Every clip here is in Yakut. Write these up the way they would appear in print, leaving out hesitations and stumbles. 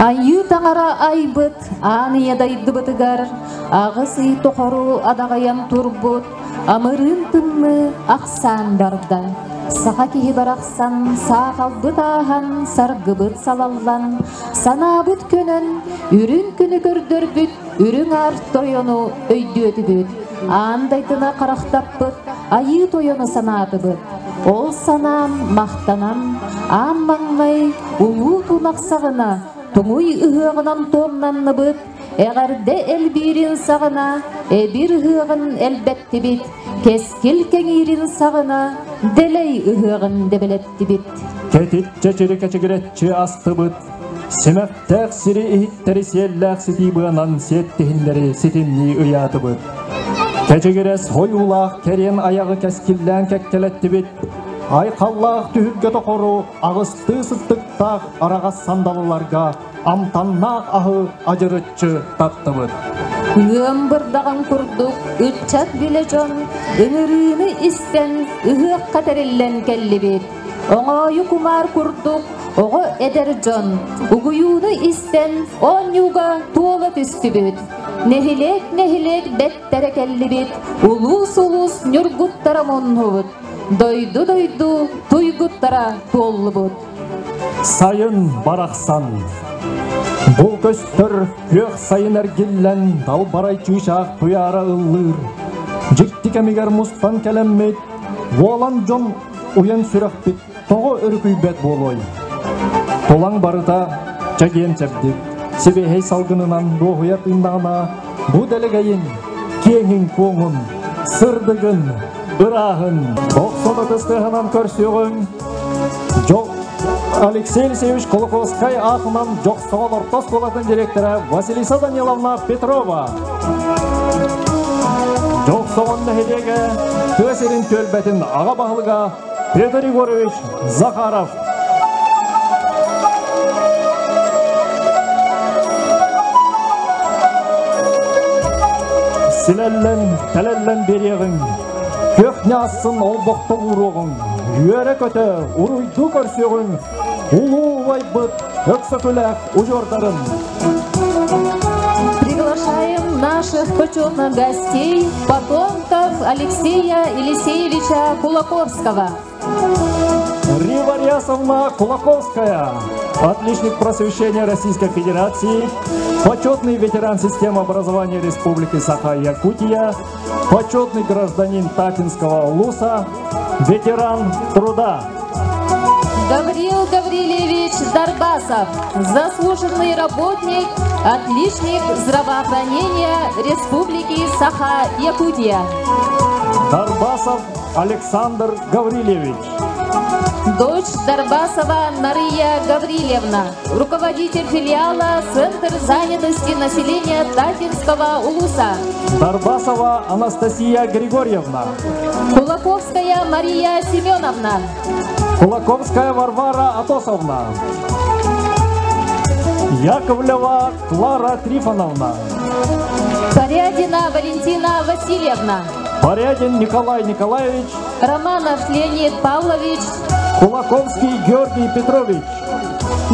Айыы таҥара айбыт аан ийэ дайдыбытыгар 8 ый тухары адаҕайан турбут амырыын тымныы ахсаан барда. Саха киһи барахсан саахалбыт ааһан, саргыбыт салаллан, санаабыт көнөн, үрүҥ күнү көрдөрбүт үрүҥ аар тойону өйдүөтүбүт, аан дайдына харахтаппыт айыы тойону санаатыбыт. Ол санаам махтанан, аан маҥнай улуу тунах саҕана туҥуй ыһыаҕынан туомнанныбыт, эҕэрдэ элбиирин саҕана эбир ыһыаҕын элбэттибит, кэскил кэҥиирин саҕана дэлэй ыһыаҕын дэбэлэттибит. Кэтит чэчири кэчигирэччи астыбыт, симэхтээх сири иһиттэри сиэллээх ситии быанан сиэттиһиннэри ситимнии ыйаатыбыт. Кэчигирэс хойуулаах кэриэн айаҕы кэскиллээн кэккэлэттибит, айхаллаах түһүлгэ тохору аҕыстыы сыттыктаах араҕас сандалыларга амтаннаах аһы адьырыччы таттыбыт. Ыам бырдаҕын курдук ыччат билэ дьон ыҥырыыны истэн ыһыахха тэриллэн кэллибит. Оҥоойу кумаар курдук оҕо эдэр дьон угуйууну истэн оонньууга туола түстүбүт. Нэһилиэк-нэһилиэк бэттэрэ кэллибит, улуус-улуус ньургуттара муннубут, дойду-дойду туйгуттара туоллубут. Сайын барахсан. Бу көстөр күөх сайын эргиллэн далбарай чыычаах туйаара ыллыыр. Дьикти кэмигэр мустан кэлэммит, уолан дьон уйан сүрэхпит тоҕо өрүкүйбэт буолуой? Тулаҥ барыта чэгиэн чэбдик, сибиэһэй салгынынан дуоһуйа тыыннаҕына, бу дэлэгэйин, киэҥин-куоҥун, сырдыгын, ырааһын 90 ытыс тыаһынан көрсүөҕүҥ Дьол Алексей Алексеевич Кулаковскай аатынан Дьохсоҕон орто оскуолатын директора Василиса Даниловна Петрова. Дьохсоҕон нэһилиэгэ тыа сирин түөлбэтин аҕа баһылыга Петр Егорович Захаров. Силэллэн, тэлэллэн биэриэҕиҥ, күөх ньаассын олбохто ууруоҕуҥ, үөрэ-көтө, уруйдуу көрсүөҕүҥ, улуу убайбыт Өксөкүлээх удьуордарын. Приглашаем наших почетных гостей, потомков Алексея Елисеевича Кулаковского. Рива Рясовна Кулаковская, отличник просвещения Российской Федерации, почетный ветеран системы образования Республики Саха-Якутия, почетный гражданин Татинского улуса, ветеран труда. Гаврил Гаврилевич Дарбасов, заслуженный работник, отличник здравоохранения Республики Саха-Якутия. Дарбасов Александр Гаврилевич. Дочь Дарбасова Мария Гаврилевна, руководитель филиала Центр занятости населения Татинского улуса. Дарбасова Анастасия Григорьевна. Кулаковская Мария Семеновна. Кулаковская Варвара Атосовна. Яковлева Клара Трифоновна. Порядина Валентина Васильевна. Порядин Николай Николаевич. Романов Леонид Павлович. Кулаковский Георгий Петрович.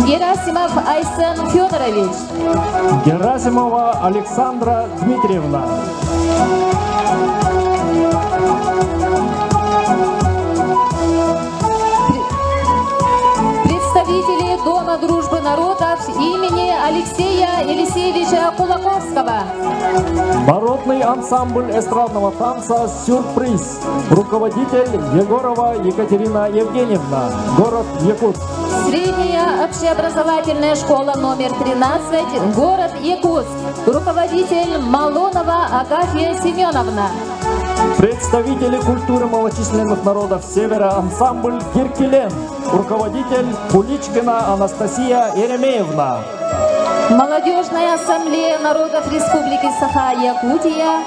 Герасимов Айсен Федорович. Герасимова Александра Дмитриевна. Представители Дома дружбы народов имени Алексея Елисеевича Кулаковского. Народный ансамбль эстрадного танца «Сюрприз». Руководитель Егорова Екатерина Евгеньевна. Город Якутск. Средняя общеобразовательная школа номер 13, город Якутск. Руководитель Малонова Агафья Семеновна. Представители культуры малочисленных народов Севера ансамбль «Киркилен». Руководитель Куличкина Анастасия Еремеевна. Молодежная ассамблея народов Республики Саха-Якутия.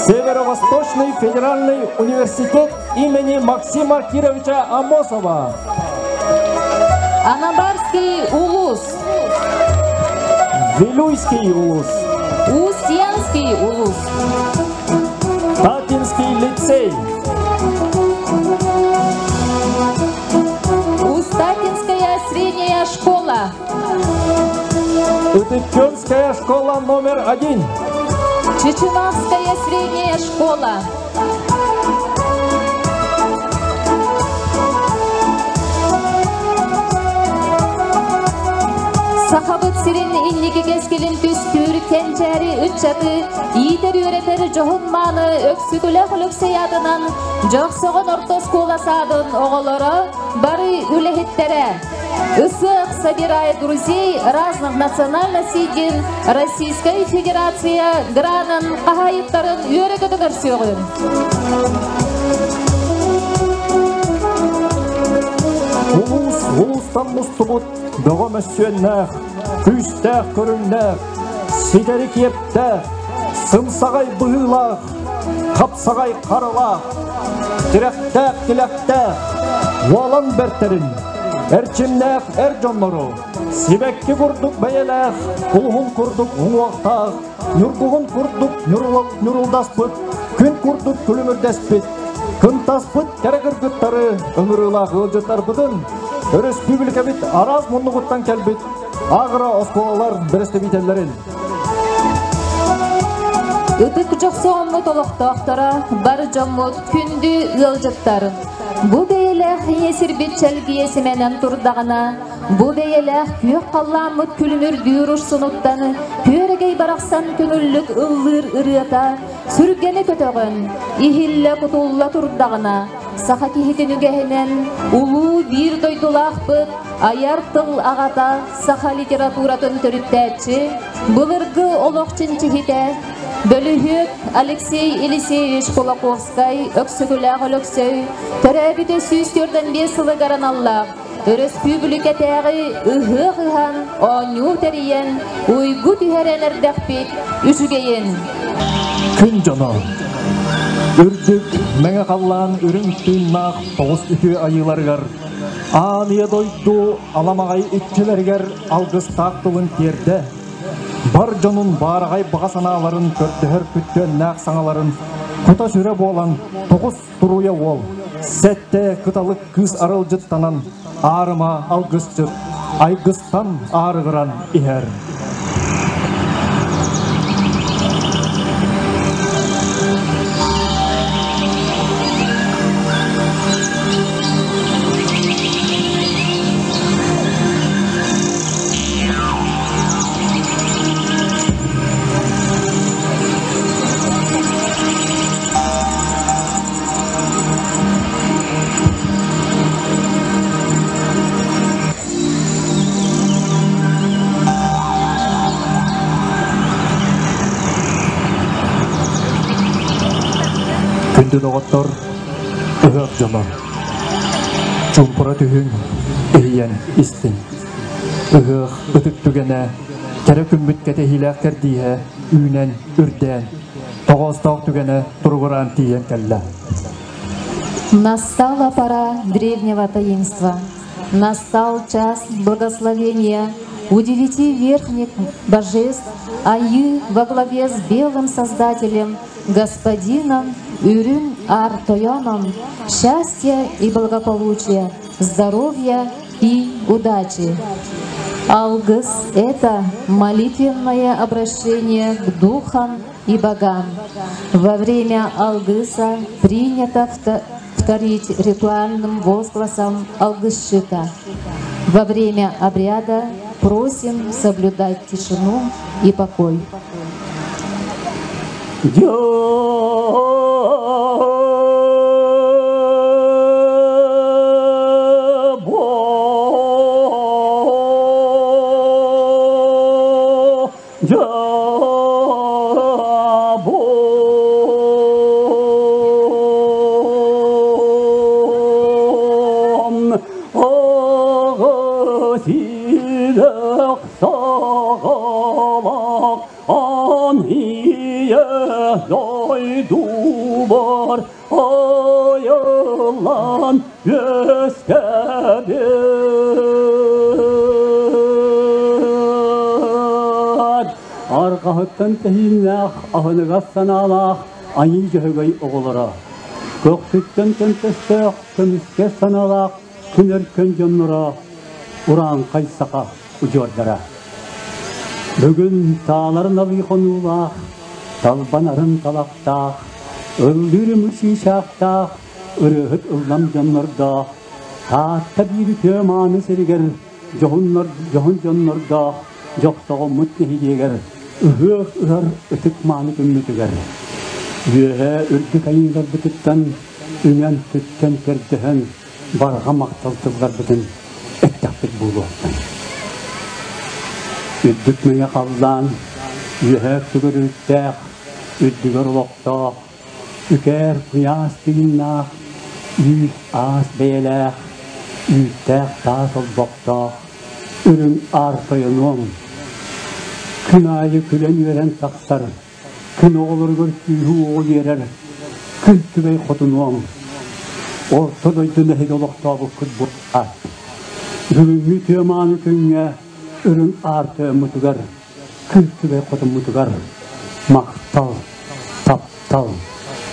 Северо-Восточный федеральный университет имени Максима Кировича Амосова. Анабарский улус. Вилюйский улус. Устьянский улус. Татинский лицей. Устатинская средняя школа. Ытык-Күөлская школа номер 1. Чеченавская средняя школа. Сахабыт сирин инники кэскилин түстүүр кэнчээри ыччаты иитэр-үөрэтэр дьоһун-мааны Өксүкүлээх Өлөксөй аатынан Дьохсоҕон орто оскуола саадын оҕолоро бары үлэһиттэрэ. Ысыах собирает друзей разных национальностей диэн Российскай Федерация гранын хаһаайыттарын үөрэ-көтө көрсүөҕүн. Улуус улуустан мустубут бөҕө мөссүөннээх, күүстээх көрүҥнээх, ситэри киэптээх, сымсаҕай быһыылаах, хапсаҕай харалаах, тирэхтээх тилэхтээх, уолан бэртэрин, эрчимнээх эр дьоннору, сибэкки курдук бэйэлээх, кулуһун курдук уҥуохтаах, ньургуһун курдук ньурулдаспыт, күн курдук күлүмүрдэспит, кынтаспыт кэрэ кыргыттары ыҥырыылаах ыалдьыттарбытын өрөспүүбүлүкэбит араас муннугуттан кэлбит агро оскуолалар бэрэстэбиитэллэрин Ытык дьохсоҕоммут олохтоохторо, бар дьоммут, күндү ыалдьыттар! Бу бэйэлээх ийэ сирбит чэлгийэ симэнэн турдаҕына, бу бэйэлээх күөх халлааммыт күлүмүрдүүр урсунуттан күөрэгэй барахсан көҥүллүк ыллыыр ырыата сүргэни көтөҕөн, иһиллэ-кутулла турдаҕына, саха киһитин үгэһинэн улуу биир дойдулаахпыт айар тыл аҕата саха литературатын төрүттээччи, былыргы олох чинчиһитэ, бөлүһүөк Алексей Елисеевич Кулаковскай Өксөкүлээх Өлөксөй төрөөбүтэ 145 сылыгар аналлаах өрөспүүбүлүкэтээҕи ыһыах ыһан, оонньуу тэрийэн, уйгу түһэрэн эрдэхпит үчүгэйин. Күн дьоно Үрдүк мэҥэ халлаан үрүҥ тыыннаах тоҕус үтүө айыыларыгар Аан ийэ дойду аламаҕай иччилэригэр алгыстаах тылын тиэрдэ, бар дьонун баараҕай баҕа санааларын көрдөһөр күттүөннээх саҥаларын кута-сүрэ буолан тоҕус туруйа уол, сэттэ кыталык кыыс арылдьыттанан аарыма алгысчыт айгыстан аарыгыран иһэр. Күндү доҕоттор, ыһыах дьоно, чуумпура түһүҥ, иһийэн истиҥ. Ыһыах ытык түгэнэ, кэрэ күммүт кэтэһиилээх кэрдииһэ үүнэн, үрдээн, тоҕоостоох түгэнэ туругураан тиийэн кэллэ. Настала пора древнего таинства. Настал час благословения у девяти верхних божеств Айы во главе с белым Создателем, Господином Үрүн Артойоном, счастья и благополучия, здоровья и удачи. Алгыс – это молитвенное обращение к духам и богам. Во время алгыса принято вторить ритуальным возгласом алгысчыта. Во время обряда просим соблюдать тишину и покой. Дойдубар айыллан үөскэбит Арҕаһыттан тэһииннээх, аһыныгас санаалаах Айыы Дьөһөгөй оҕолоро, көхсүттэн көнтөстөөх, көмүскэс санаалаах күн өркөн дьонноро, урааҥхай саха удьуордара. Бүгүн таалар налыы хонуулаах, талбан арын талахтаах, ыллыыр ымыр чыычаахтаах, ырыаһыт ыллам дьоннордоох, Таатта биир үтүө мааны сиригэр дьоһуннар дьоһун дьоннордоох дьохсоҕоммут нэһилиэгэр ыһыах ыһар ытык мааны күммүтүгэр үөһээ үрдүк айыыларбытыттан үҥэн сүттэн көрдөһөн барҕа махтал тылларбытын эттэхпит буолуохтун. Үрдүк мэҥэ халлаан үөһээ өттүгэр үрүттээх, үрдүгэр олохтоох, үкээр куйаас тыыннаах, үүс аас бэйэлээх, үүттээх таас олбохтоох, үрүҥ аар тойонуом. Күн аайы күлэн-үөрэн тахсар, күн оҕолоругар күүһү-уоҕу биэрэр күн түбэй хотунуом. Орто дойду нэһиги олохтообуккут буолла. Бүгүҥҥү үтүө мааны күҥҥэ үрүҥ аар тойоммутугар, күн түбэй хотуммутугар махтал, таптал,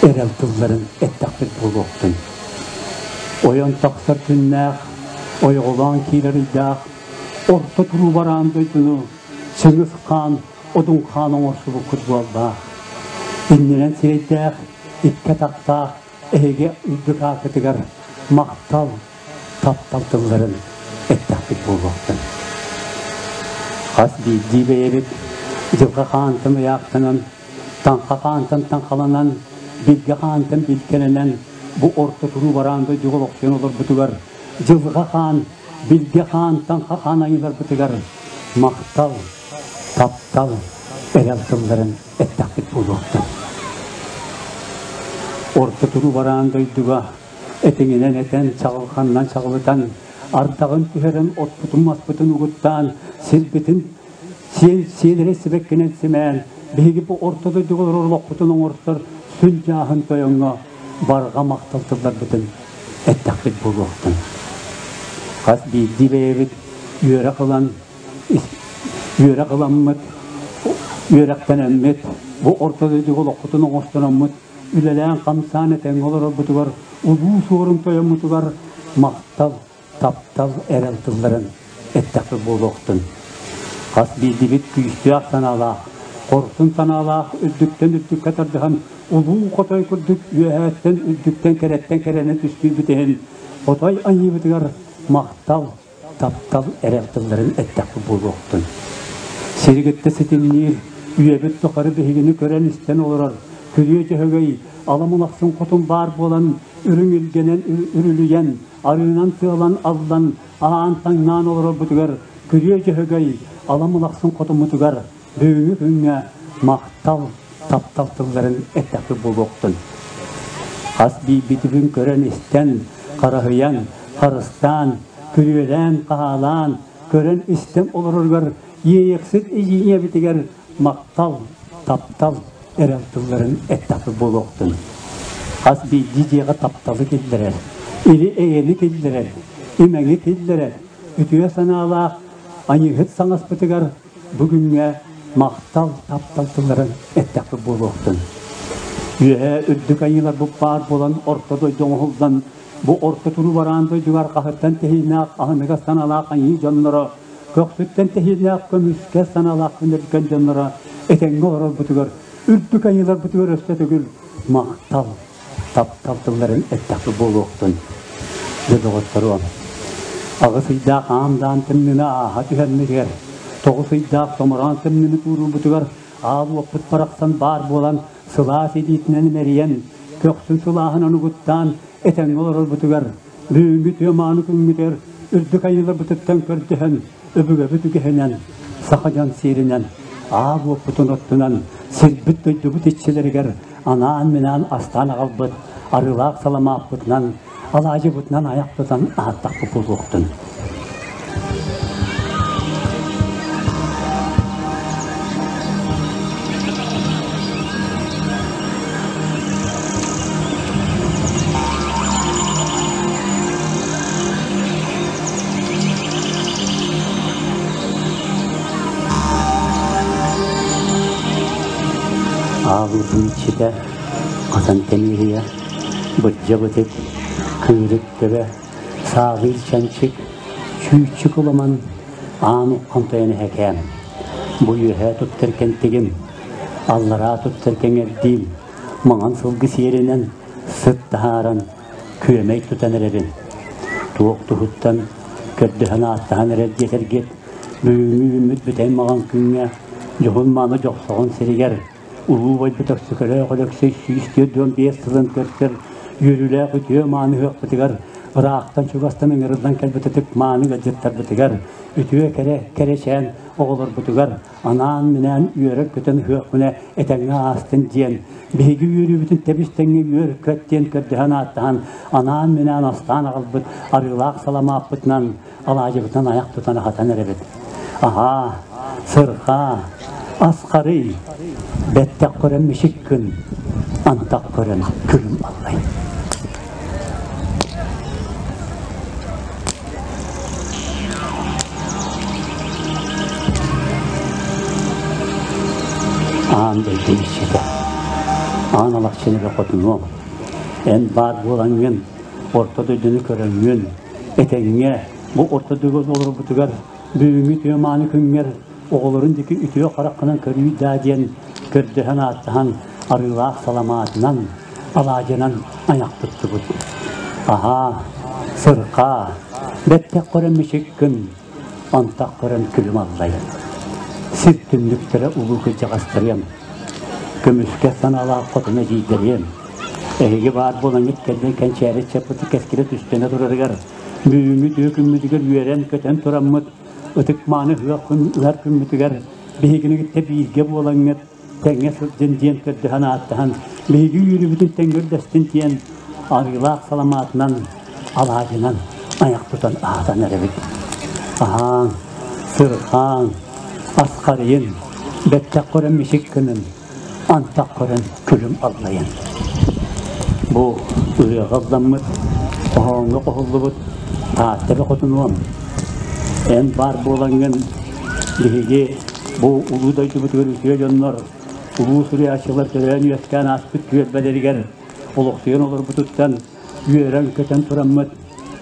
эрэл тылларын эттэхпит буолуохтун. Ойон тахсар күннээх, ойоҕолоон киирэр ыйдаах, орто туруу бараан дойдуну Чыҥыс хаан Одун хаан оҥорсубуккут буоллаах. Иннинэн сирэйдээх, икки атахтаах эһиги үрдүк ааккытыгар махтал, таптал тылларын эттэхпит буолуохтун. Хас биирдии бэйэбит дьылҕа хаантан ыйаахтанан, таҥха хаантан таҥхаланан, билгэ хаантан билгэлэнэн бу орто туруу бараан дойдуга олохсуйан олорбутугар дьылҕа хаан, билгэ хаан, таҥха хаан айыыларбытыгар махтал, таптал, эрэл тылларын эттэхпит буолуохтун. Орто туруу бараан дойдуга этиҥинэн этэн, чаҕылханнан чаҕылытан, ардаҕын түһэрэн, отпутун-маспытын угуттаан, сирбитин сиэлэрэ сибэккинэн симээн, биһиги бу орто дойдуга олорор олохпутун оҥорсор сүн дьааһын тойоҥҥо барҕа махтал тылларбытын эттэхпит буолуохтун. Хас биирдии бэйэбит үөрэх ылан, үөрэх ыламмыт, үөрэхтэнэммит, бу орто дойдуга олохпутун оҥостономмут, үлэлээн-хамсаан этэҥҥэ олорорбутугар, улуу суорун тойоммутугар махтал, таптал, эрэл тылларын эттэхпит буолуохтун. Хас биирдибит күүстээх санаалаах, хорсун санаалаах үрдүктэн үрдүккэ тардыһан, улуу хотой курдук үөһээттэн үрдүктэн кэрэттэн кэрэни түстүүрбүт иһин, хотой айыыбытыгар махтал, таптал эрэл тылларын эттэхпит буолуохтун. Сири кытта ситимниир, үйэбит тухары биһигини көрөн-истэн олорор Күрүө Дьөһөгөй ала-мулахсын хотун баар буолан, үрүҥ илгэнэн үрүлүйэн, арыынан тыалан аллан, аан таҥнаан олорорбутугар Күрүө Дьөһөгөй ала-мулахсын хотуммутугар бүгүҥҥү күҥҥэ махтал, таптал тылларын эттэхпит буолуохтун. Хас биирбитин көрөн-истэн, хараһыйан, харыстаан, күрүөлээн-хаһаалаан, көрөн-истэн олороругар иэйэхсит ийэбитигэр махтал, таптал, эрэл тылларын эттэхпит буолуохтун. Хас биирдии дьиэҕэ тапталы киллэрэр, или-эйэни киллэрэр, имэҥи киллэрэр, үтүө санаалаах аньыыһыт саҥаспытыгар Бу күҥҥэ махтал, таптал тылларын эттэхпит буолуохтун. Үөһээ үрдүк айыыларбыт баар буолан орто дойду оҥоһуллан, бу орто туруу бараан дойдугар хаһыттан тэһииннээх аһыныгас санаалаах айыы дьонноро, көхсүттэн тэһииннээх көмүскэ санаалаах күнүргэн дьонноро этэҥҥэ олорорбутугар, үрдүк айыыларбытыгар өссө төгүл махтал, таптал тылларын эттэхпит буолуохтун. Дьэ доҕотторуом, аҕыс ыйдаах аам-даам тымныыны ааһа түһэммитигэр, тоҕус ыйдаах томороон тымныыны туоруурбутугар аал уоппут барахсан баар буолан сылаас илиитинэн имэрийэн, көхсүн сылааһын онугуттаан этэҥҥэ олорорбутугар, бүгүҥҥү үтүө мааны күммүтүгэр үрдүк айыыларбытыттан көрдөһөн, өбүгэбит үгэһинэн, саха дьон сиэринэн, аал уоппутун оттунан, сирбит-дойдубут иччилэригэр анаан-минээн астаан аҕалбыт арыылаах саламааппытынан, алаадьыбытынан айах тутан аһаттахпыт буолуохтун. Аалыытын иччитэ Хасан Тэмиэрийэ, Бырдьа Бытык, Кыырык Төбө, Сааҕыыр Чанчык, Чүүччүк Уламан, Аан Уххан Тойон Эһэкээн. Бу үөһээ туттар кэнтигим, аллараа туттар кэҥэрдиим, маҥан сылгы сиэринэн сыт таһааран, күөмэй тутан эрэбин. Туох туһуттан көрдөһөн-ааттаһан эрэр диэтэргит, бүгүҥҥү үүммүт бүтэй маҕан күҥҥэ дьоһун-мааны дьохсоҕон сиригэр Улуу убайбыт Өксөкөлөөх Өлөксөй 145 сылын көрсөр үөрүүлээх үтүө мааны ыһыахпытыгар ыраахтан-чугастан ыҥырыллан кэлбит ытык мааны ыалдьыттарбытыгар, үтүө кэрэ кэрэчээн оҕолорбутугар анаан-минээн үөрэр-көтөн ыһыах күнэ этэҥҥэ аастын диэн, биһиги үөрүүбүтүн тэбис-тэҥҥэ үөр-көт диэн көрдөһөн-ааттаһан, анаан-минээн астаан аҕалбыт арыылаах саламааппытынан, алаадьыбытынан айах тутан аһатан эрэбит. Аһаа, сырхаа, асхарый, бэттэх көрөн мичик күн, антах көрөн күлүм аллай. Аан дойду иччитэ, аан алахчыны бөхөтүнүөм, эн баар буолаҥҥын, орто дойдуну көрөҥҥүн, этэҥҥэ бу орто дойдуга олорбутугар бүгүҥҥү үтүө мааны күҥҥэр оҕолорун диэки үтүө хараххынан көрүй даа диэн көрдөһөн ааттаһан арыылаах саламаатынан, алаадьынан айах туттубут. Аһаа, сырхаа, бэттэх көрөн мичик күн, антах көрөн күлүм аллайын. Сир түннүктэрэ улуу кырдьаҕастарыам, көмүскэ санаалаах хотун эдьиийдэриэм, Эһиги баар буолаҥҥыт кэллин кэнчээри чаппыты кэскилэ түстэнэ турарыгар, бүгүҥҥү үтүө күммүтүгэр үөрэн-көтөн тураммыт, ытык-мааны ыһыах күн ыһар күммүтүгэр биһигини кытта бииргэ буолаҥҥыт тэҥҥэ сылдьын диэн көрдөһөн ааттаһан, биһиги үөрүүбүтүн тэҥҥэ үрдэстин диэн арыылаах саламаатынан, алаадьынан айах тутан аһатан эрэбит. Аһааҥ, сырхааҥ, асхарыйын, бэттэх көрөн мичик гынын, антах көрөн күлүм аллайан. Бу ыһыаҕа ылламмыт, хоһооҥҥо хоһуллубут Таатта бөхөтүнуом. Эн баар буолаҥҥын биһиги бу улуу дойдубутугар үтүө дьоннор, улуу суруйааччылар төрөөн-үөскээн ааспыт түөлбэлэригэр олохсуйан олорбутуттан үөрэн-көтөн тураммыт,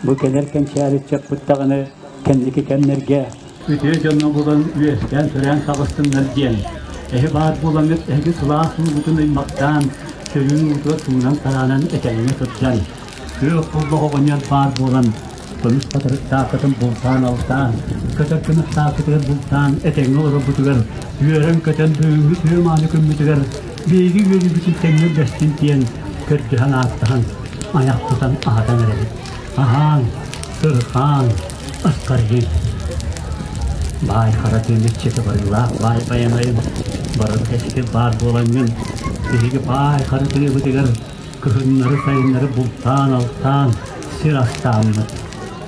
бу кэлэр кэнчээри ыччаппыт даҕаны кэнники кэмнэргэ үтүө дьонно булан үөскээн-төрөөн таҕыстыннар диэн, эһи баар буолаҥҥыт эһиги сылаас уугутун ыймахтаан, сөрүүн уутугар суунан-тараанан этэҥҥэ сылдьан, күөх куллах оҕонньор баар буолан, көмүс хатырыктааххытын бултаан-алтаан, көтөр кынаттааххытыгар бултаан этэҥҥэ олорорбутугар, үөрэн-көтөн бүгүҥҥү үтүө мааны күммүтүгэр биһиги үөрүүбүтүн тэҥҥэ үллэстин диэн көрдөһөн ааттаһан, айах тутан аһатан эрэбит. Аһаан, сырхаан, аскарыйын. Баай хара тыын иччитэ барыылаах баай байанайын барар кэскил баар буолаҥҥын, биһиги баай хара тыабытыгар кыһыннары-сайыннары бултаан-алтаан сир астааммыт,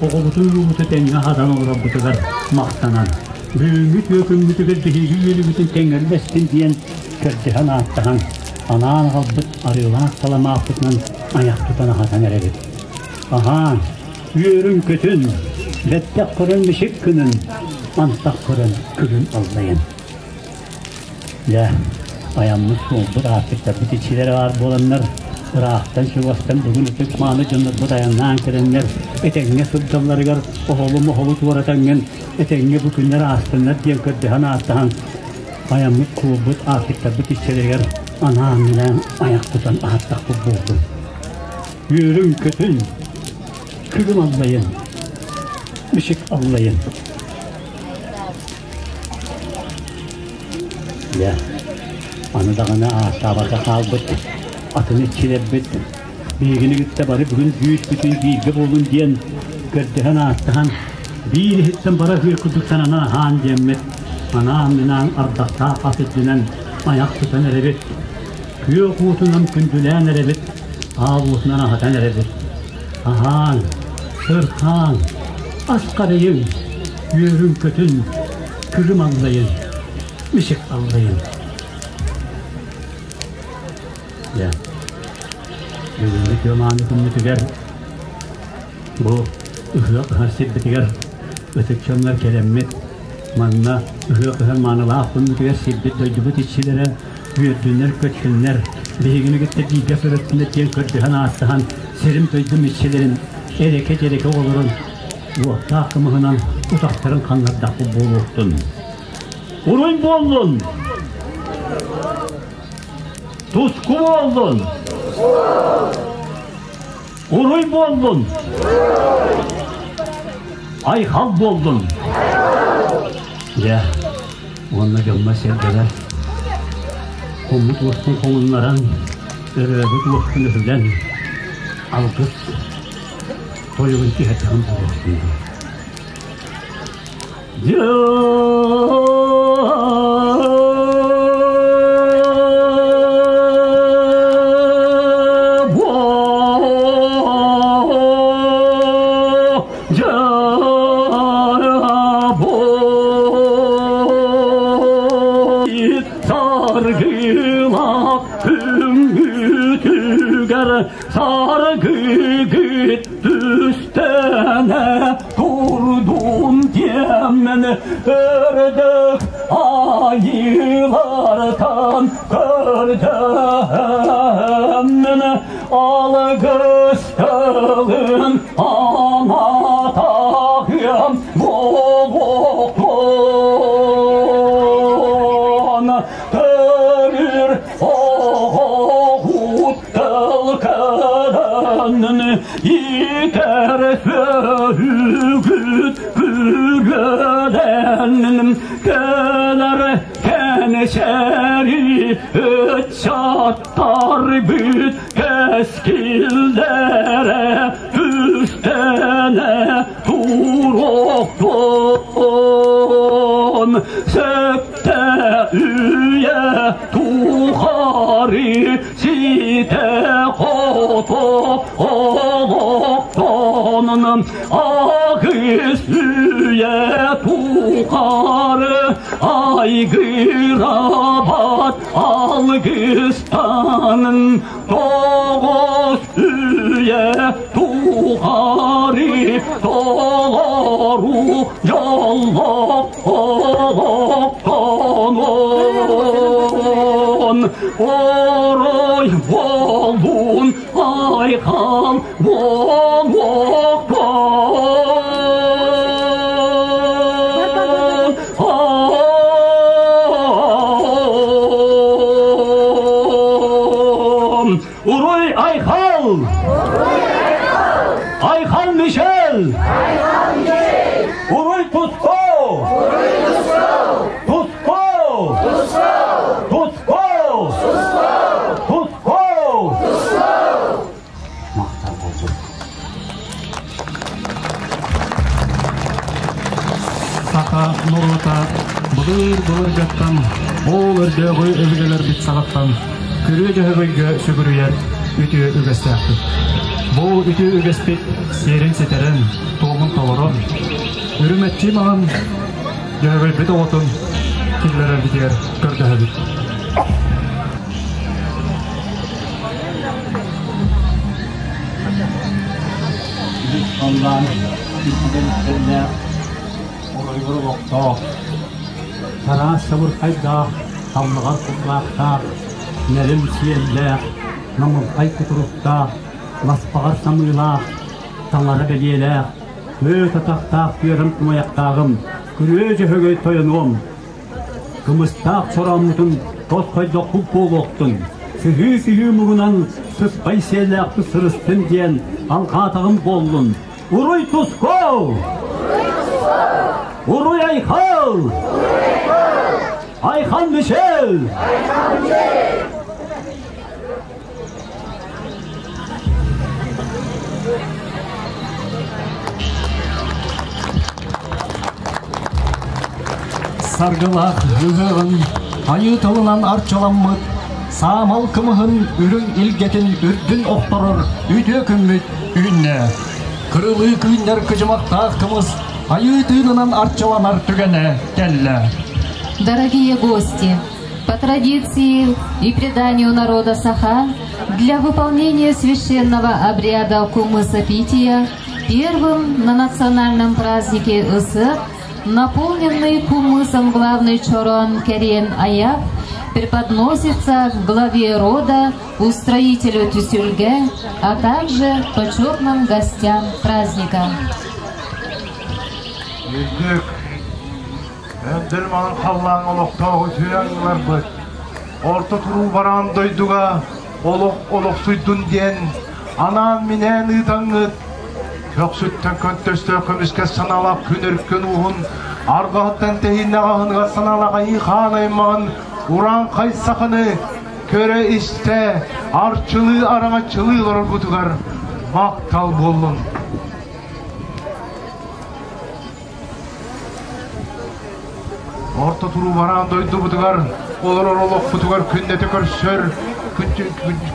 оҕобутун уубуту тэҥҥэ аһатан олорорбутугар махтанан, бүгүҥҥү түөкүммүтүгэр биһиги үөрүүбүтүн тэҥҥэллэстин диэн көрдөһөн ааттаһан, анаан аҕалбыт арыылаах саламааппытынан айах тутан аһатан эрэбит. Аһаан, үөрүн-көтүн, бэттэх көрөн мичик гынын, антах көрөн күлүн аллайын. Дьэ, айаммыт суолбут аартыктарбыт иччилэрэ баар буоланнар, ыраахтан-чугастан бүгүн ытык мааны дьоннорбут айаннаан кэлэннэр, этэҥҥэ сылдьалларыгар оһолу-моһолу туоратаҥҥын, этэҥҥэ бу күннэр аастыннар диэн көрдөһөн ааттаһан, айаммыт суолбут аартыктарбыт иччилэригэр анаан-минээн айах тутан аһаттахпыт буоллун. Үөрүҥ-көтүҥ, күлүм аллайын, мичик аллайын. Дьэ, аны даҕаны ааттаабакка хаалбыт атын иччилэрбит биһигини кытта бары бүгүн бүүс-бүтүн бииргэ буолун диэн көрдөһөн ааттаһан биир иһиттэн бара үһүө курдук сананан аһаан диэммит анаан-минаан ардахтаах ас үрдүнэн айах тутан эрэбит. Күөх уотунан күндүлээн эрэбит, аал уотунан аһатан эрэбит. Аһаан, сырхаан, асхарыйыҥ, үөрүҥ-көтүн, күлүм аллайын, мичик аллайын. Дьэ, бүгүҥҥү күөмааны күммүтүгэр бу ыһыах ыһар сирбитигэр ытык дьоннор кэлэммит, манна ыһыах ыһар маанылаах күммүтүгэр сирбит дойдубут иччилэрэ үөрдүннэр-көттүннэр, биһигини кытта бииргэ сырыттыннар диэн көрдөһөн ааттаһан, сирим-дойдум иччилэрин эрэкэ-дьэрэкэ олорон, уоттаах кымыһынан утахтарын ханнардахпыт буолуохтун. Уруй буоллун! Туску буоллун! Уруй буоллун! Айхал буоллун! Дьэ, уонна дьоммо сэргэлэр хоммут уоспун хоҥуннаран, өрөөбүт уоспун өһүлэн, алгыс тойугун түһэрдэҕим буолуохтун дуу. Саргылаах үҥүүтүгэр саргыгыт түстэнэ турдун диэммин өрдөх айыылартан көрдөһөммүн алгыс тылын анатаһыам буолуохтун төрүр оҕоһут тыл Итэр сөһүгүт күргөдэнин кэлэр кэнсэри ыччаттар бүт кэскиллэрэ түстэнэ туруохтун сөптө үйэ тухары ситэ-хото олохтонун аҕыс үйэ тухары айгырабат алгыстанын тоҕус үйэ тухары толору дьоллоох олохтонун Орой буоллун айхал буолуохтун. Уруй айхал! Айхал Мишель! Уруй Туско! Туско! Туско! Туско! Махтал болсун. Саха норуота былыр-былыргаттан ол өрдөөҕү өбүгэлэрбит саҕаттан күрүө дьөһөгөйгө сүгүрүйэр үтүө үгэстээхпит. Бу үтүө үгэспит сиэрин ситэрэн, туомун толорон, үрүмэччи маҕан дьөһөгөйбүт оҕотун киллэрэрбитигэр көрдөһөбүт. Онлайн үтүгэн оройгор олохтоох, чараас чабырхайдаах, халлаҕар кулгаахтаах, нэрим сиэллээх, намылхай кутуруктаах, ласпаҕар самыылаах, таҥара бэлиэлээх, күөт атахтаах түөрэм тумайахтааҕым, күрүө дьөһөгөй тойонуом, кымыстаах чорооммутун тосхойдохпут буолуохтун, сүһүү-сүһүү муҥунан сыспай сиэллээхпит сырыстын диэн алҕаатаҕым буоллун. Уруй туску! Уруй айхал! Айхан Мишель! Саргылаах ыһыаҕын айыы тылынан арчыламмыт саамал кымыһын үрүҥ илгэтин үрдүн охторор үтүө күммүт үүннэ. Кырылыы күүннэр кыдьымахтаах кымыс айыы тыынынан арчыланар түгэнэ кэллэ. Дорогие гости, по традиции и преданию народа Саха, для выполнения священного обряда кумысопития первым на национальном празднике Ысыах наполненный кумысом главный чорон Керен Аяк преподносится главе рода, устроителю Тюсюльге, а также почетным гостям праздника. Үрдүк Өндөл манан халлаан олохтоох үтүө ыларбыт. Орто туруу бараан дойдуга олох олохсуйдун диэн анаан-минээн ыытаҥҥыт көхсүттэн көнтөстөөх көмүскэ санаалаах күн өркөн ууһун арҕаһыттан тэһииннээх аһыныгар санаалаах айыы хаан аймаҕын урааҥхай саханы көрө-истэ арчылыы араҥаччылыы олороргутугар махтал буоллун. Орто туруу бараан дойдубутугар, олорор олохпутугар күннэтэ көрсөр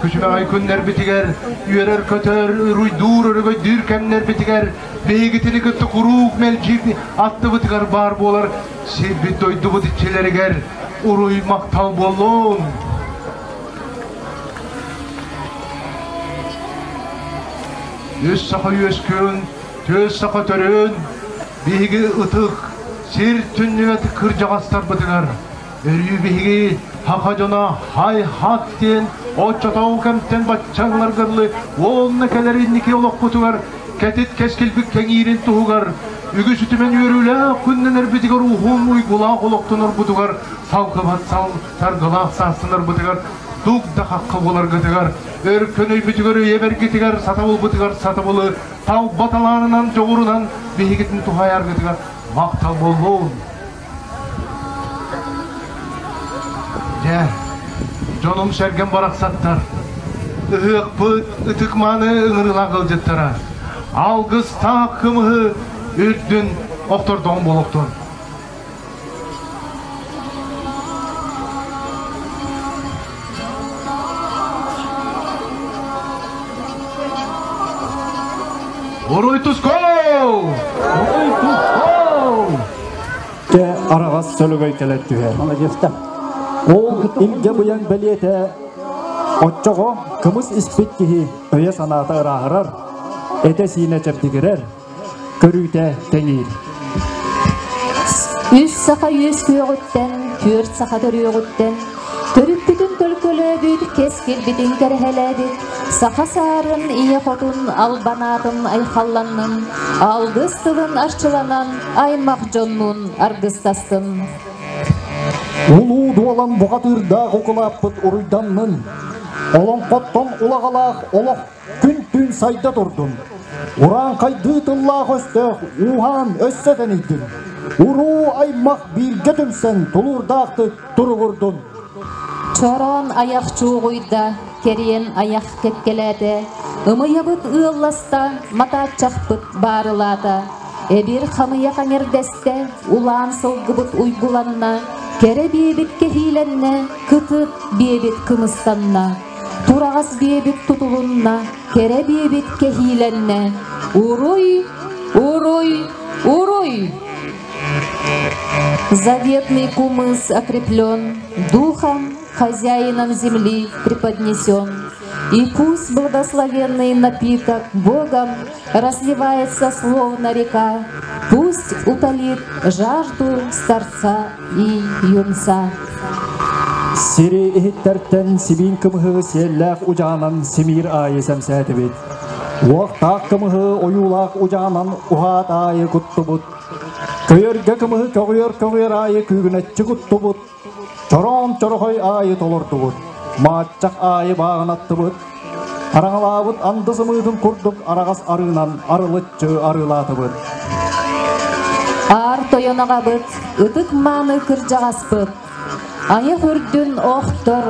күчүмэҕэй күннэрбитигэр, үөрэр-көтөр, уруйдуур, өрөгөйдүүр кэмнэрбитигэр биһигитини кытта куруук мэлдьи аттыбытыгар баар буолар сирбит дойдубут иччилэригэр уруй махтал буоллун! Үс саха үөскүөн, түөс саха төрөөн, биһиги ытык сир түннүгэт кырдьаҕастарбытыгар өрүү биһиги саха дьоно хай-хат диэн оччотооҕу кэмтэн баччаҥларгыллы уонна кэлэр инники олохпутугар кэтит кэскилбит кэҥиирин туһугар үгүс үтүмэн үөрүүлээх күннэнэрбитигэр уһун уйгулаах олохтонорбутугар салгыбат сал саргылаах саастанарбытыгар дук да хахха буоларгытыгар өркөн өйбүтүгэр өйөбэргитигэр сатабылбытыгар сатабылы талба талаанынан дьоҕурунан биһигитин туһайаргытыгар махтал буоллун. Дьэ, дьонум сэргэм барахсаттар, ыһыахпыт ытык-мааны ыҥырыылаах ыалдьыттара, алгыстаах кымыһы үрдүн охтордоҕум буолуохтун. Уруй тускул! Уруй тускул! Те араҕас сөлөгөй кэлэр түһэр. Молодецтар. Ол илгэ быйаҥ бэлиэтэ оччоҕо кымыс испит киһи өйө-санаата ырааһырар, этэ-сиинэ чэбдигирэр, көрүүтэ кэҥиир. Үс саха үөскүөҕүттэн, түөрт саха төрүөҕүттэн, төрүппүтүн төлкөлөөбүт, кэскилбитин кэрэһэлээбит, саха саарын ийэ хотун албанаатын айхалланнын, алгыс тылын арчыланан, аймах дьоннуун аргыстастын. Улуу дуолан бухатыырдаах укулааппыт уруйданнын, олоҥхоттон улаҕалаах олох күн-түүн сайда турдун. Урааҥхайдыы тыллаах өстөөх ууһаан өссө тэнийдин. Уруу аймах бииргэ түмсэн тулуурдаахтык туругурдун. Чороон айах чуугуйда, кэриэн айах кэккэлээтэ, ымыйабыт ыалласта, матааччахпыт баарылаата. Эбир хамыйах эҥэрдэстэ, улаан сылгыбыт уйгуланна, кэрэ биэбит кэһиилэннэ, кытыт биэбит кымыстанна. Тураҕас биэбит тутулунна, кэрэ биэбит кэһиилэннэ. Уруй, уруй, уруй! Заветный кумыс окреплен, духом хозяином земли преподнесен. И пусть благословенный напиток Богом разливается словно река, пусть утолит жажду старца и юнца. Сири иһиттэртэн сибиин кымыһы сиэллээх удьаанан симиир аайы сэмсээтибит. Уохтаах кымыһы ойуулаах удьаанан уһаат аайы куттубут. Көйөргө кымыһы көҕүйөр-көҕүйөр аайы күүгүнэччи куттубут. Чороон чорохой аайы толордубут. Мааччах аайы бааҕынаттыбыт. Хараҥалаабыт анды сымыытын курдук араҕас арыынан арылыччы арыылаатыбыт. Аар тойон аҕабыт, ытык мааны кырдьаҕаспыт, айах үрдүн охтор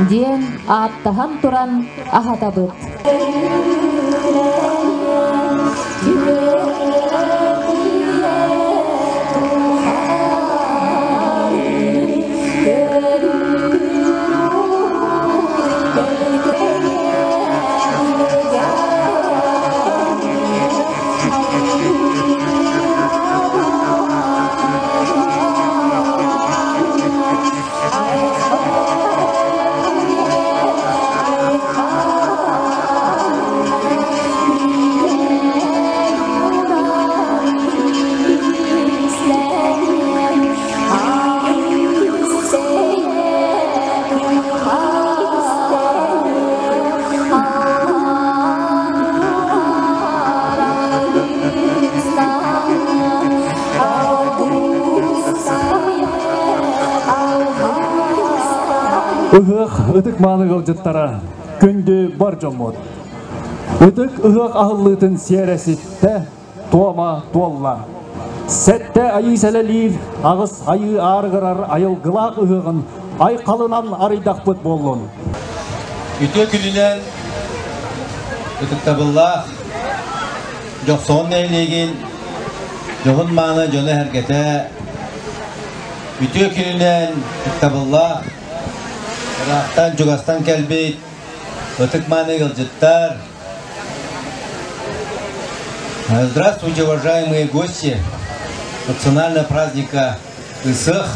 диэн ааттаһан туран аһатабыт. Ыһыах ытык мааны ыалдьыттара, күндү бар дьоммут. Ытык ыһыах аһыллыытын сиэрэ ситтэ, туома туолла. Сэттэ айыы сэлэлиир, аҕыс айыы аарыгырар айылгылаах ыһыаҕын айхалынан арыйдахпыт буоллун. Үтүө күнүнэн ытыктабыллаах Дьохсоҕон нэһилиэгин дьоһун мааны дьоно-сэргэтэ үтүө күнүнэн ытыктабыллаах ыраахтан чугастан кэлбит ытык мааны ыалдьыттар Здравствуйте, уважаемые гости национального праздника Ысыах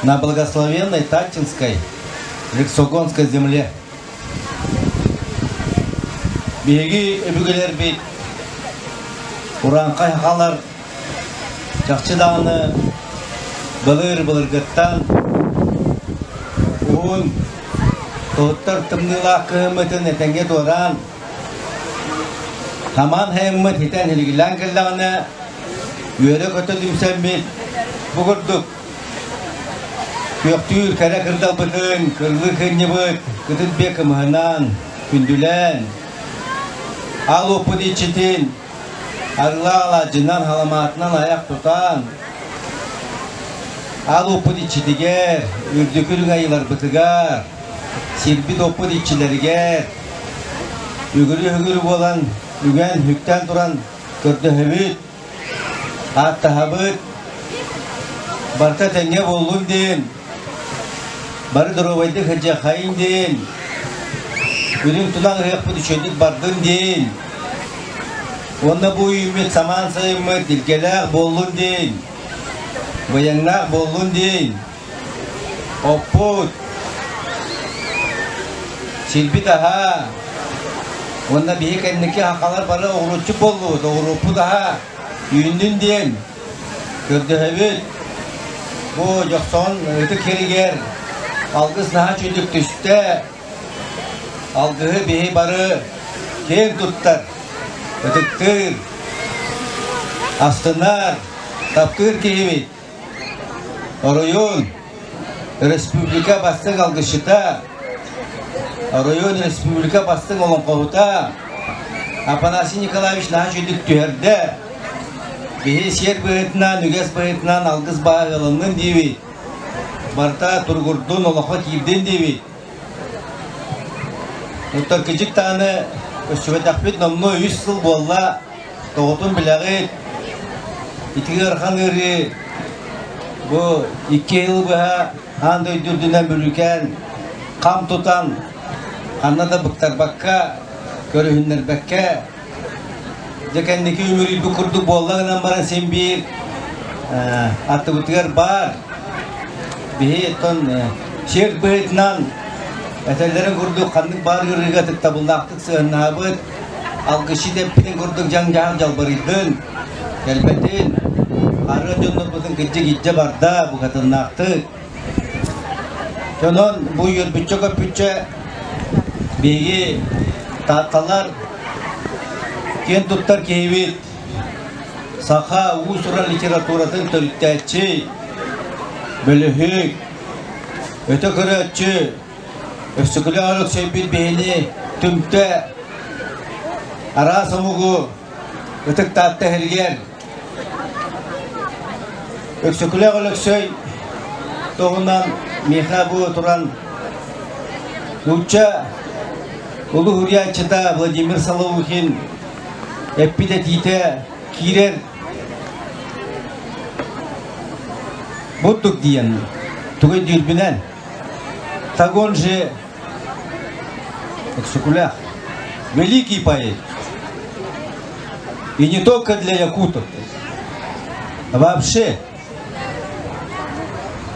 на благословенной Таттинской Лексогонской земле. Биһиги өбүгэлэрбит урааҥхай сахалар чахчы даҕаны былыр-былыргыттан уһун тоһуттар тымныылаах кыһыммытын этэҥҥэ туораан, самаан сайыммыт ситэн илигилээн кэллэҕинэ, үөрэ-көтө түмсэммит бу курдук Күөхтүүр кэрэ кырдалбытын, кырлыы кынньыбыт, кытыт биэ кымыһынан, күндүлээн, ал уоппут иччитин, арылаах алаадьынан, халамаатынан айах тутан, ал уоппут иччитигэр, үрдүкү үрүҥ айыыларбытыгар, сирбит уоппут иччилэригэр, үгүрү-үгүрү буолан, үгэн, үктээн туран көрдөһөбүт, Ааттаһабыт, барыта тэҥҥэ буоллун диэн, бары доруобайдык сылдьыаххайын диэн, үрүҥ тунах ыһыахпыт үчүгэйдик бардын диэн, уонна бу үүммүт самаан сайыммыт илгэлээх буоллун диэн, быйаҥнаах буоллун диэн, оппут, сирбит аһа уонна биһи кэнники сахалар бары оҕуруотчут буоллубут, оҕуруоппут аһа үүннүн диэн көрдөһөбүт. Бу Дьохсоҕон ытык сиригэр алгыс наһаа үчүгдүк түстэ. Алгыһы биһи бары киэн туттар, ытыктыыр, астынар, таптыыр киһибит. Оройуон, республика бастыҥ алгысчыта, оройуон республика бастыҥ олоҥхоһута Афанасий Николаевич наһаа үчүгдүк түһэрдэ. Биһи сиэр быһыытынан, үгэс быһыытынан алгыс баһа ыалыннын диибит. Барыта туругурдун, олоххо киирдин диибит. Оттон кыдьык даҕаны өссүбэтэхпит номнуо үс сыл буолла. Тоҕотун билэҕит, ити ыарахан ыарыы бу икки сыл быһа аан дойду үрдүнэн бүрүүкээн, хам тутан, ханна да быктарбакка, көрүһүннэрбэккэ, дьэ кэнники үмүрүйбүт курдук буолла гынан баран син биир аттыбытыгар баар. Биһи оттон сир быһыытынан этэллэрин курдук ханнык баар ыарыыга ытыктабыллаахтык сыһыаннаһабыт, алгысчыт эппитин курдук дьаҥ-дьаһах дьалбарыйдын, кэлбэтин, арыан дьоннорбутун кырдьык илдьэ барда, букатыннаахтык. Онон бу үөрбүччэ-көппүччэ биһиги таатталар киэн туттар киһибит, саха уус-уран литературатын төрүттээччи, бөлөһүк, өтө көрөөччү, Өксөкүлээх Өлөксөйбүт биһини түмтэ араас омугу Ытык Таатта иһиригэр Өксөкүлээх Өлөксөй туһунан миэхэ бу туран нуучча улуу суруйааччыта Владимир Солоухин эппит этиитэ киирэр бурдук диэн тугу өйдүүрбүнэн Так он же Өксөкүлээх, великий поэт. И не только для якутов. А вообще,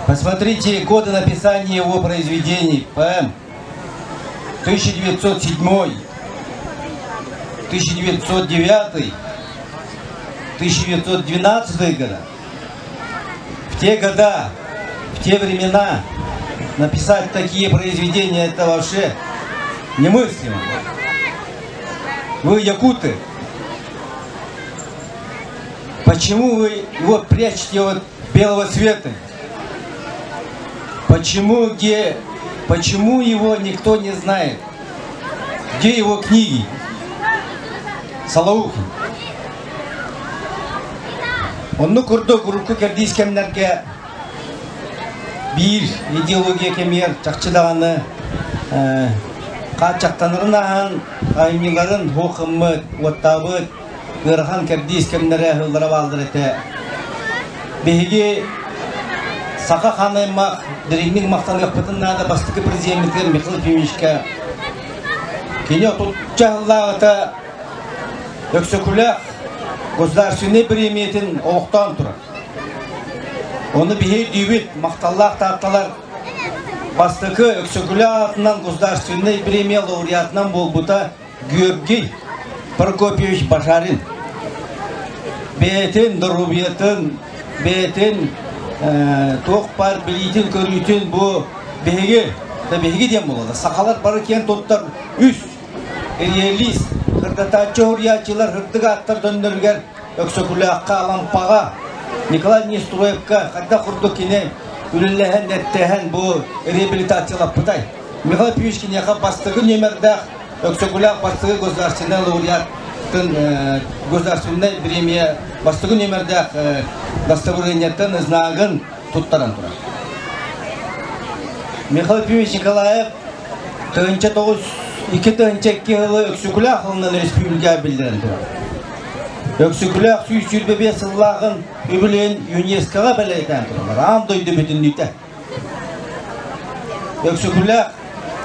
посмотрите годы написания его произведений, поэм. 1907, 1909, 1912 года. В те года, в те времена написать такие произведения это вообще немыслимо. Вы якуты. Почему вы его прячете от белого света? Почему где Почему его никто не знает? Где его книги? Солоухин. Онну курдук урукку кэрдиис кэмнэргэ биир идеология кэмигэр чахчы даҕаны хааччахтанарын ааһан айымньыларын хуохыммыт, уоттаабыт ыарахан кэрдиис кэмнэрэ ыһыллара бааллар этэ. Биһиги саха хаан аймах дириҥник махтаныахпытын наада бастакы президеммитигэр Михаил Ефимовичка. Кини отучча сыллааҕыта Өксөкүлээх государственнай премиятын олохтоон турар. Ону биһи өйдүүбүт, махталлаах таатталар бастакы Өксөкүлээх аатынан государственнай премия лауреатынан буолбута Георгий Прокопьевич Башарин. Бэйэтин доруобуйатын, бэйэтин туох баар билиитин-көрүүтүн бу биһиги, да биһиги диэн буолла. Сахалар бары киэн туттар үс реалист, кырдатааччы уһуйааччылар һырдык ааттар дьонноругар Өксөкүлээххэ, Алампаҕа, Николай Нестроевка хайдах курдук кини үлэлэһэн, эттэһэн бу реабилитациялаппытай. Михаил Петрович киниэхэ бастакы нүөмэрдээх Өксөкүлээх бастакы государственнай лауреатын государственнай премия бастакы нүөмэрдээх дастабырыанньаттан знагын туттаран турар. Михаил Петрович Николаев 2002 сылы Өксөкүлээх сылынан республика биллэрэн турар. Өксөкүлээх 125 сыллааҕын үбүлүөйүн ЮНЕСКО-ҕа бэлиэтээн тураллар. Аан дойду бүтүннүүтэ. Өксөкүлээх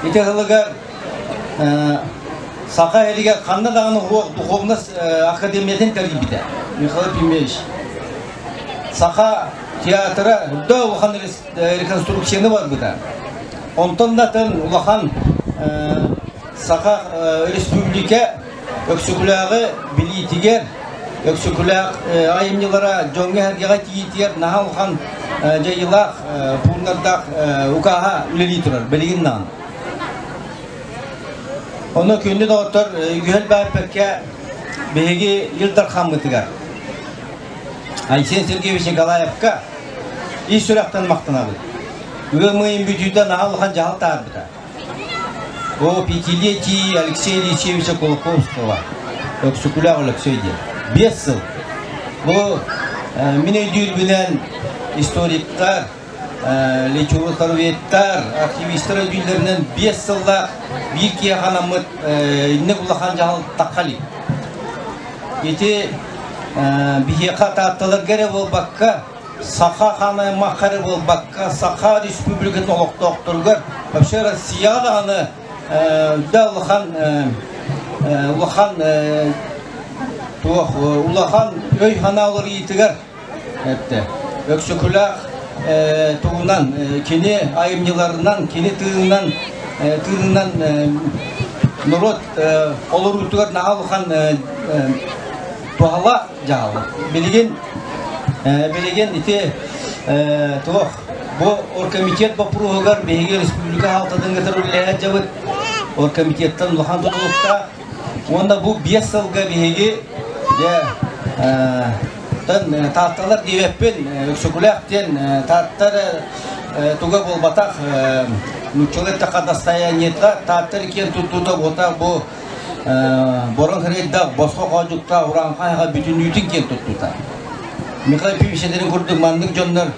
ити сылыгар Саха сиригэр ханна даҕаны духовность академиятын тэрийбитэ Михаил Ефимович. Саха театра да улахан реконструкцияны барбыта. Онтон да атын улахан Саха Республика Өксөкүлээҕи билиитигэр, Өксөкүлээх айымньылара дьоҥҥо-сэргэҕэ тиийиитигэр наһаа улахан дьайыылаах, пууннардаах укааһа үлэлии турар билигин даҕаны. Онно күндү доҕоттор, үһэл баайпакка биһиги Ил Дархаммытыгар Айсен Сергеевич Николаевка ис сүрэхтэн махтанабыт. Ыам ыйын бүтүүтэ наһаа улахан дьаһал таһаарбыта. О пятилетии Алексея Алексеевича Кулаковского, Өксөкүлээх Өлөксөй диэн. 5 сыл. Бу мин өйдүүрбүнэн историктар, литературоведтар, архивистар өйдүүллэринэн 5 сыллаах биир киһиэхэ анаммыт инник улахан дьаһал тахха илик. Ити биһиэхэ таатталарга эрэ буолбакка, саха хаан аймахха эрэ буолбакка, Саха Республикатын олохтоохторугар, вообще Россияҕа даҕаны да улахан улахан туох улахан өй-санаа уларыйыытыгар эттэ. Өксөкүлээх туһунан кини айымньыларынан, кини тыынынан тыынынан норуот олоруутугар наһаа улахан туһалаах дьаһал. Билигин билигин ити туох бу оргкомитет боппуруоһугар биһиги республика хаалтатын кытары үлэлэһэ дьабыт оргкомитеттан улахан тутулуктаах уонна бу 5 сылга биһиги дьэ тан таатталар диэбэппин Өксөкүлээх диэн тааттар туга буолбатах нууччалыы эттэххэ достояниета тааттар киэн туттуута буолбатах бу бороҥ сирэйдээх босхо хоодьуктаах урааҥхай аҕа бүтүннүүтүн киэн туттуута. Михаил Ефимович этэрин курдук маннык дьоннор